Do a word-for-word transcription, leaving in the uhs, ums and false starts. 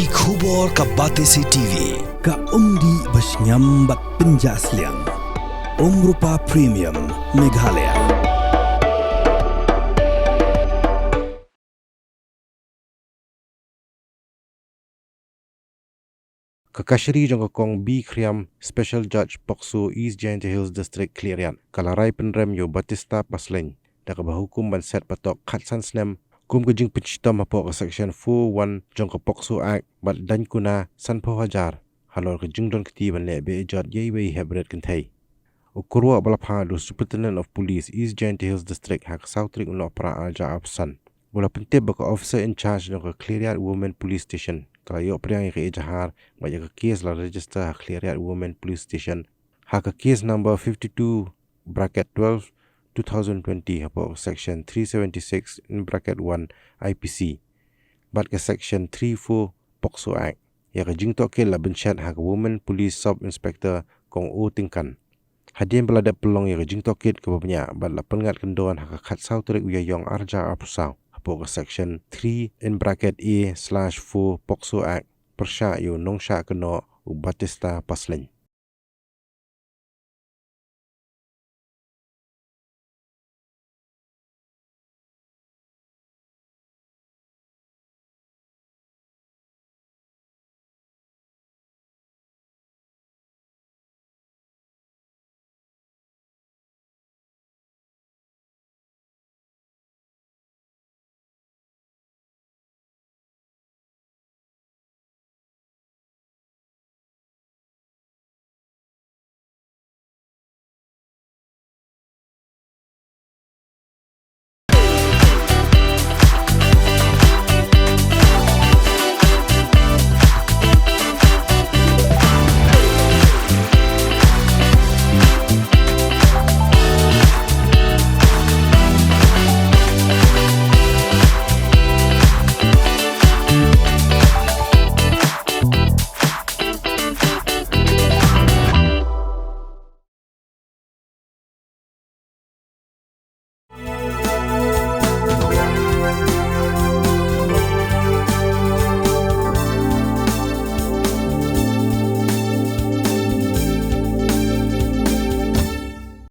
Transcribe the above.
Ki khubor ka Batesi T V, ka umdih ba shngiam bad pynjah sliang. Umrupa Premium, Meghalaya. Ka kashari jong ka Kong B Khriam, Special Judge POCSO East Jaintia Hills District Khliehriat, ka la rai pynrem ïa u Batista Paslein da kaba hukum ban set patok khatsan snem kum ka jingpynshitom hapoh ka Section four one jong ka POCSO Act bad daiñ kuna sanphew hajar halor ka jingdon kti ban leh beh jot ïa iwei i hep rit kynthei. U kyrwoh ba la phah da u Superintendent of Police East Jaintia Hills District ha ka saw tarik u Nohprah arhajar arphew san, u la pyntip ba ka Officer in Charge jong ka Khliehriat Women Police Station ka la ïoh pdiang ïa ka ejahar bad ïa ka case la register ha Khliehriat Women Police Station ha ka case number fifty-two bracket twelve two thousand twenty hapoh ka Section three seventy-six in bracket one I P C bad ka Section three four POCSO Act. Ïa ka jingtohkit la bynshet ha ka Women Police Sub Inspector Kong O Tyngkan. Hadien ba la dep pynlong ïa ka jingtohkit kaba bniah bad la pynngat kyndon ha ka khatsaw tarik u Ïaïong arhajar arphew saw hapoh ka Section three in bracket A slash four POCSO Act, pyrshah ïa u nongshah kynnoh u Batista Paslein.